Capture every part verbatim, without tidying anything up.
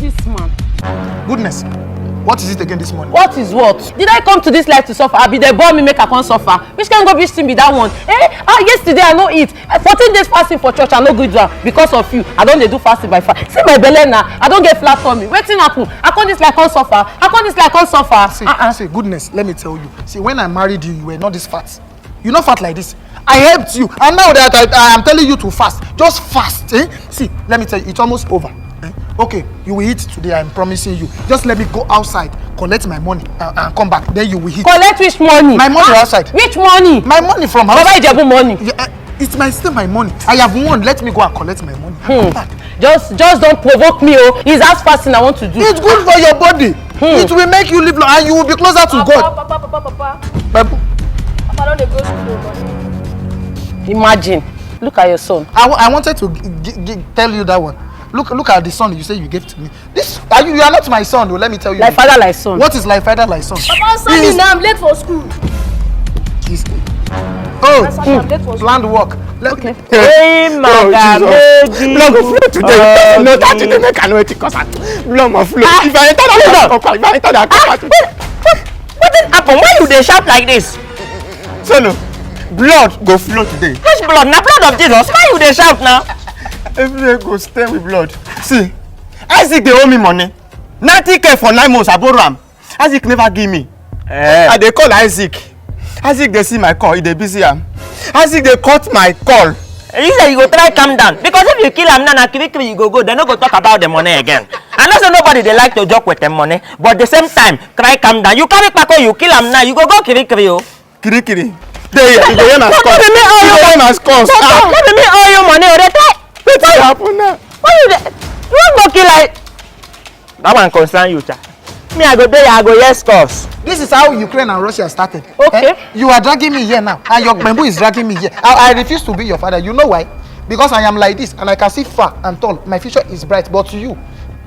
This man. Goodness, what is it again this morning? What is what? Did I come to this life to suffer? Abi they born me make I come suffer? Which kind of rubbish thing be that one? Eh? Ah, yesterday I no eat. Eh, fourteen days fasting for church, I no gree do am because of you. I don dey do fasting by fire. See my belle now. I don get flat tummy. Wetin happen? I come this life come suffer. I come this life come suffer. See, uh-uh. See, Goodness, let me tell you. See, when I married you, you were not this fat. You no fat like this. I helped you, and now that I, I am telling you to fast, just fast. Eh? See, let me tell you, it's almost over. Eh? Okay, you will eat today. I'm promising you. Just let me go outside, collect my money, and, and come back. Then you will eat. Collect which money? My money outside. Which money? My money from house. Baba Ijebu money. Yeah, eh, it's my still my money. I have won. Let me go and collect my money. Come back. Just, just don't provoke me, oh. It's that fasting I want to do. It's good for your body. It will make you live long, and you will be closer to God. Papa, papa, papa, papa. Bible. Papa don dey go school o. Imagine. Look at your son. I, wa- I wanted to g- g- g- tell you that one. Look, look at the son you say you gave to me. This, are you, you are not my son, though. Let me tell you. Like father, like son. What is like father, like son? Papa answer me now, I'm late for school. Is- Oh, Answer me, I'm late for school. Planned work. Let Okay. Hey, Maga, Jesus. Blood go flow today. No, that thing dey make I know wetin cause am. Blood must flow. If I enter that compound, if I enter that compound. Wetin happen? Why you dey shout like this? So no, blood go flow today. Which blood? Na blood of Jesus. Why you dey shout now? Everywhere go stain with blood. See, Isaac dey owe me money. Ninety K for nine months, I borrow am. Isaac never give me. I dey call Isaac. Isaac dey see my call, he dey busy am. Isaac dey cut my call. You say you go try calm down, because if you kill am now, na kiri kiri you go go. They no go talk about the money again. I know say nobody dey like to joke with the money, but the same time, try calm down. You carry kpako, you kill am now, you go go kiri kiri o. Kiri kiri. Dey here, you go hear my scores. You go hear my scores. Ah, No be me owe you money o. Dey try. wetin dey happen now? Why you dey? You wan go kill like? That one concern you, cha. Me, I go dey, I go hear scores. This is how Ukraine and Russia started. Okay. Eh? You are dragging me here now, and your bamboo is dragging me here. I, I refuse to be your father. You know why? Because I am like this, and I can see far and tall. My future is bright, but you,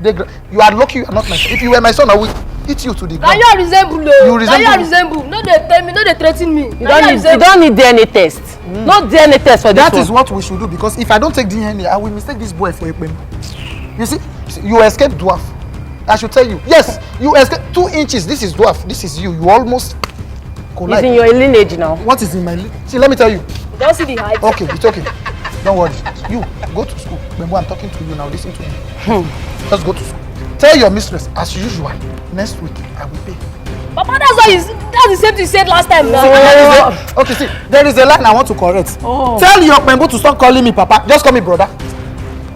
they, gra- you are lucky you are not my son. If you were my son, I would eat you to the Na ground. you I resemble o. You Na you I resemble resemble. No dey tell me, no dey threaten me. You don't need, you don't need D N A test. No D N A test for this That one. Is what we should do, because if I don't take D N A, I will mistake this boy for a bamboo. You see, you escaped dwarf. I should tell you. Yes, you escaped two inches. This is dwarf. This is you. You almost It's collide. In your lineage now. What is in my li- See, let me tell you. Don't see the height. Okay, it's okay. Don't worry. You go to school. Remember, I'm talking to you now. Listen to me. Just go to school. Tell your mistress as usual. Next week, I will pay. Papa, that's why you, that's the same thing you said last time now. There is a, okay, see, there is a line I want to correct. Tell your bamboo to stop calling me papa. Just call me brother.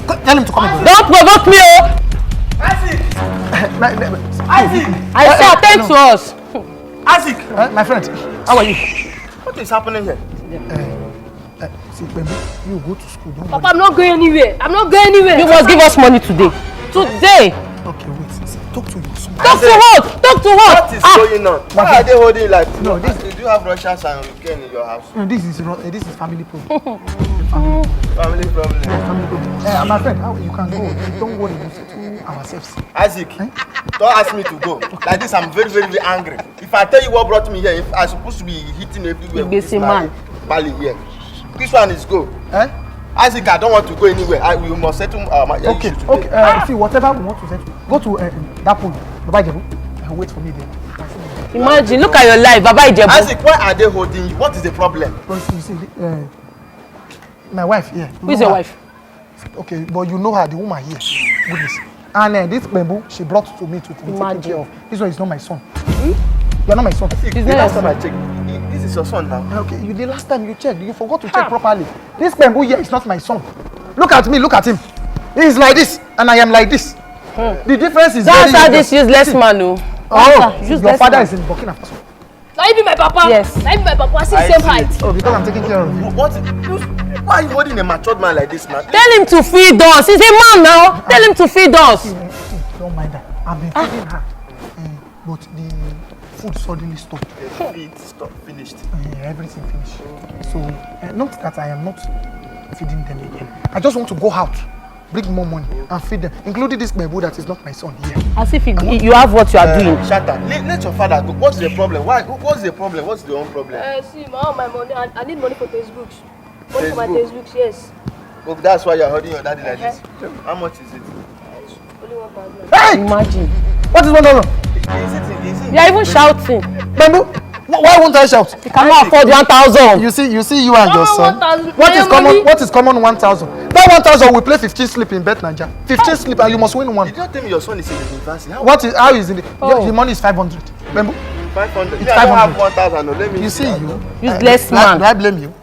Co- Tell him to call me brother. Don't provoke me, oh. My, my, I say attend to us. Isaac, eh, my friend, how are you? What is happening here? Uh, see, bamboo, you go to school. Don't Papa, worry. I'm not going anywhere. I'm not going anywhere. You must give us money today. Today. Okay, wait. See, talk to your son. Talk to what? Talk to what? What is going on? Why are they holding you like this? No, this- Do you have Russians and Ukraine in your house? No, this is ro- eh, this is family problem. Family problem. Family problem. Eh, my friend, how, you can go. Don't worry. We settle ourselves. Isaac, don't ask me to go. Like this, I'm very, very, very angry. If I tell you what brought me here, if I'm supposed to be hitting everywhere with this Igbese man, man. Bali here. This one is go. Eh? Isaac, I don't want to go anywhere. I, we must settle our ma- Okay, issue today. okay. Uh, see, whatever we want to settle, go to uh, that pool. Baba Ijebu, uh, wait for me there. Imagine, look at your life, Baba Ijebu. Isaac, why are they holding you? What is the problem? But you see, uh, my wife here. You Who is know your her. Wife? Okay, but you know her, the woman here. Goodness. And uh, this bamboo she brought to me to be taken Imagine. Care of. This one is not my son. You're not my son. See, He's the not last your time I son. Checked, he- this is your son now. Okay, you the last time you checked, you forgot to check properly. This bamboo here is not my son. Look at me, look at him. He is like this, and I am like this. The difference is That's very how obvious. This useless See, man, oh. Oh, That's your useless father man. Is in Burkina Faso. Now you be my papa. Yes. Now you be my papa. See the I same see. Height. Oh, because I'm taking care of you. What? You, why are you holding a matured man like this, man? Tell him to feed us. He's a man now. Tell him to feed us. Don't mind her. I've been feeding her. Eh, but the food suddenly stopped. The feed stop finished. Eh, everything finished. So, eh, not that I am not feeding them again. I just want to go out, bring more money, and feed them, including this bamboo that is not my son here. As if you, you have what you are doing. Shatta, let, let your father go. What's the problem? Why? What's the problem? What's the own problem? Uh, see, my, my money. I, I need money for textbooks. Money for my Textbook? Textbooks, yes. Oh, that's why you're holding your daddy like this. How much is it? It's Hey! Imagine. What is one thousand? You are even shouting. Bamboo, wh- why won't I shout? You cannot afford one thousand. You see, you see, you and your son. What is common? What is common one thousand? That one thousand will play fifteen sleep in Bet Naija. Fifteen sleep, and you must win one. You don't tell me your son is in the university. How What is how is it? Oh. The money is five hundred. Bamboo, five hundred. It's Yeah, I don't have five hundred. One thousand. No, let me You see, you. Useless man. Do I blame you?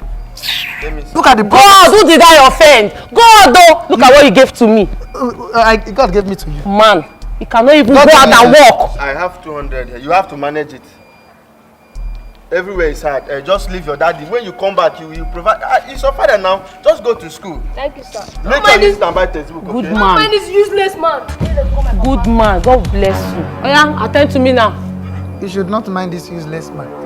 Let me see. Look at the God, who did I offend? God, oh, look at what you gave to me. Uh, uh, I, God gave me to you. Man, you cannot even God go out and work. I have two hundred here. You have to manage it. Everywhere is hard. Uh, just leave your daddy. When you come back, you you provide. Uh, he's your father now. Just go to school. Thank you, sir. Make sure you stand by textbook. Good man. Don't mind this useless man. Good man. God bless you. Oh yeah, attend to me now. You should not mind this useless man.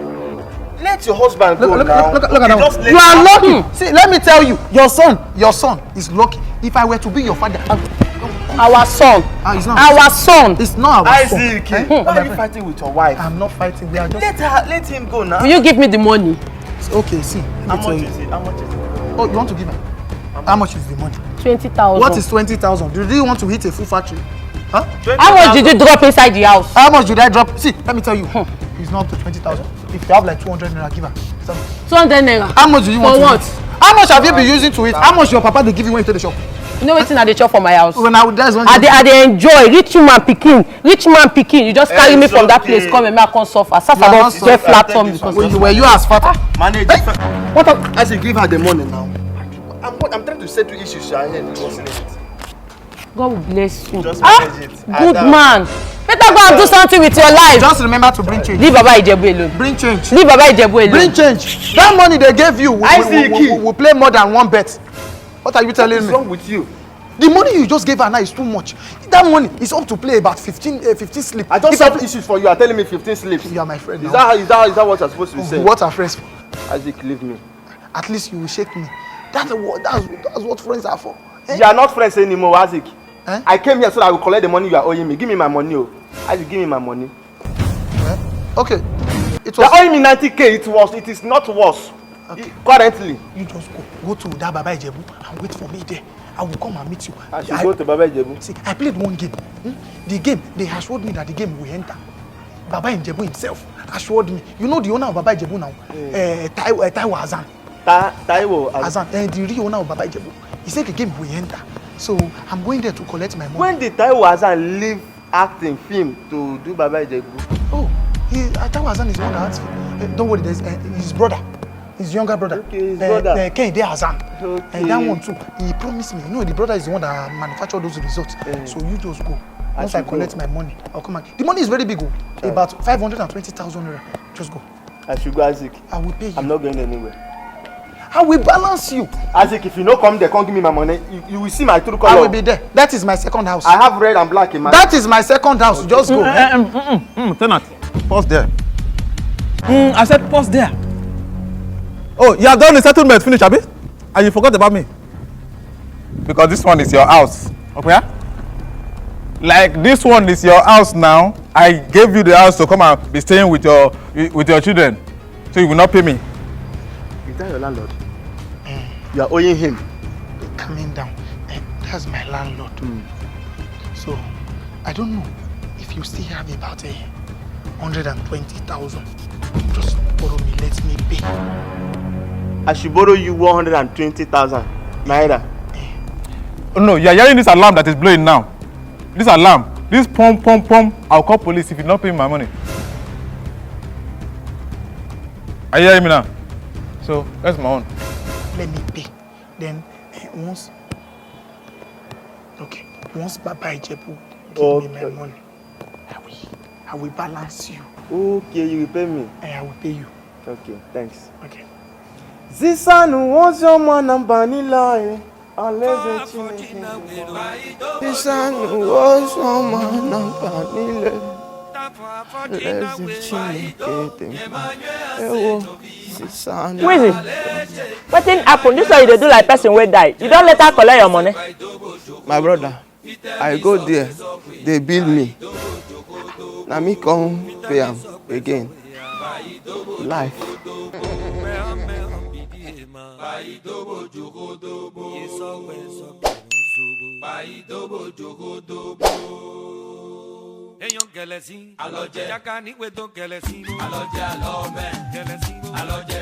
Let your husband Look, go look, now. Look, look at Okay, that. Just let You are lucky. See, let me tell you, your son, your son is lucky. If I were to be your father, I- Our son. Ah, it's not. Our son. It's not our son. Isaac, Eh? Why are you fighting with your wife? I'm not fighting. We are just. Let her, let him go now. Will you give me the money? Okay, see. Let me How tell much you. Is it? How much is it? Oh, you want to give her? How much is the money? Twenty thousand. What is twenty thousand? Do you want to hit a full factory? Huh? How much did you drop inside the house? How much did I drop? See, let me tell you. It's not up to twenty thousand. If you have like two hundred naira, give her. Two hundred naira. How much do you want For to what? Eat? How much have you been using to eat? How much your papa dey give you when you take the shop? You know wetin I dey chop for my house? When I would that's when I dey I dey enjoy. Rich man pikin, rich man pikin. You just carry me from that place, come and make I come suffer. Sasa don get flat tongue because of you. Were you as fat? Manage. What up? I should give her the money now. I'm, I'm trying to settle issues. She here. God will bless you. Just ah, manage it. Good man. Better go and do something with your life. Just remember to bring change. Leave Baba Ijebu alone. Bring change. Leave Baba Ijebu alone. Bring change. That money they gave you will, will, will, will, will play more than one bet. What are you telling me? What is wrong with you? The money you just gave her now is too much. That money is up to play about fifteen, uh, fifteen sleep. I just solve issues for you. Are telling me fifteen sleeps. You are my friend. Is that how, is that, is that what you're supposed to be saying? What are friends for? Isaac, leave me. At least you will shake me. That's what that's, that's what friends are for. Eh? You are not friends anymore, Isaac. Eh? I came here so that I will collect the money you are owing me. Give me my money, oh. Isaac, give me my money. Eh? Okay. It was. You're owing me ninety K. It was. It is not worse. Okay. Currently. You just go. Go to that Baba Ijebu and wait for me there. I will come and meet you. I should I, go to Baba Ijebu. See, I played one game. Hmm? The game, they assured me that the game will enter. Baba Ijebu himself assured me. You know the owner of Baba Ijebu now? Mm. Uh, Taiwo, uh, Taiwo Azan. Ta Taiwo Azan. Azan, uh, the real owner of Baba Ijebu. He said the game will enter. So I'm going there to collect my money. When did Taiwo Azan leave acting film to do Baba Ijebu? Oh, he, uh, Taiwo Azan is the one that acts film. Uh, don't worry, there's uh, his brother. His younger brother. Okay, his uh, brother. Uh, Kehinde Azan. Okay. And that one too. He promised me. You know, the brother is the one that manufactured those results. Yeah. So you just go. Once I collect my money, I'll come back. The money is very big, oh. About five hundred and twenty thousand naira. Just go. I should go, Isaac. I will pay you. I'm not going anywhere. I will balance you. Isaac, if you no come there, come give me my money. You, you will see my true color. I will be there. That is my second house. I have red and black in my. That is my second house. Just go. Mm, mm, mm, mm, mm, tenant, pause there. Mm, I said pause there. Oh, you have done the settlement finish, abi? And you forgot about me? Because this one is your house. Okay? Like this one is your house now. I gave you the house to come and be staying with your with your children. So you will not pay me. Is that your landlord? Mm. You are owing him. Calming down. Eh, that's my landlord. Mm. So, I don't know if you still have about a hundred and twenty thousand. Just borrow me, let me pay. I should borrow you one hundred and twenty thousand naira. Eh. Oh, no, you are hearing this alarm that is blowing now. This alarm, this pom pom pom. I'll call police if you don't pay me my money. Are you hearing me now? So, where's my own? Let me pay. Then, eh, once, okay, once Baba Ijebu give me my money, I will, I will balance you. Okay, you will pay me. Eh, I will pay you. Okay, thanks. Okay. Zisanụ ozi ọma na mba niile anyị. Alaeze Chineke. Zisanụ ozi ọma na mba niile. Alaeze Chineke dị mma. Ewo, zisanụ. Wizzy, wetin happen? This one you dey do like person wey die. You don later collect your money? My brother, I go there, they bill me. Na me come pay am again. Life. Bayi dobo jogo dobo. Eyan gẹlẹsin. Alọjẹ. Jaka ni we to gẹlẹsin. Alọjẹ alọmẹ. Gẹlẹsin. Alọjẹ.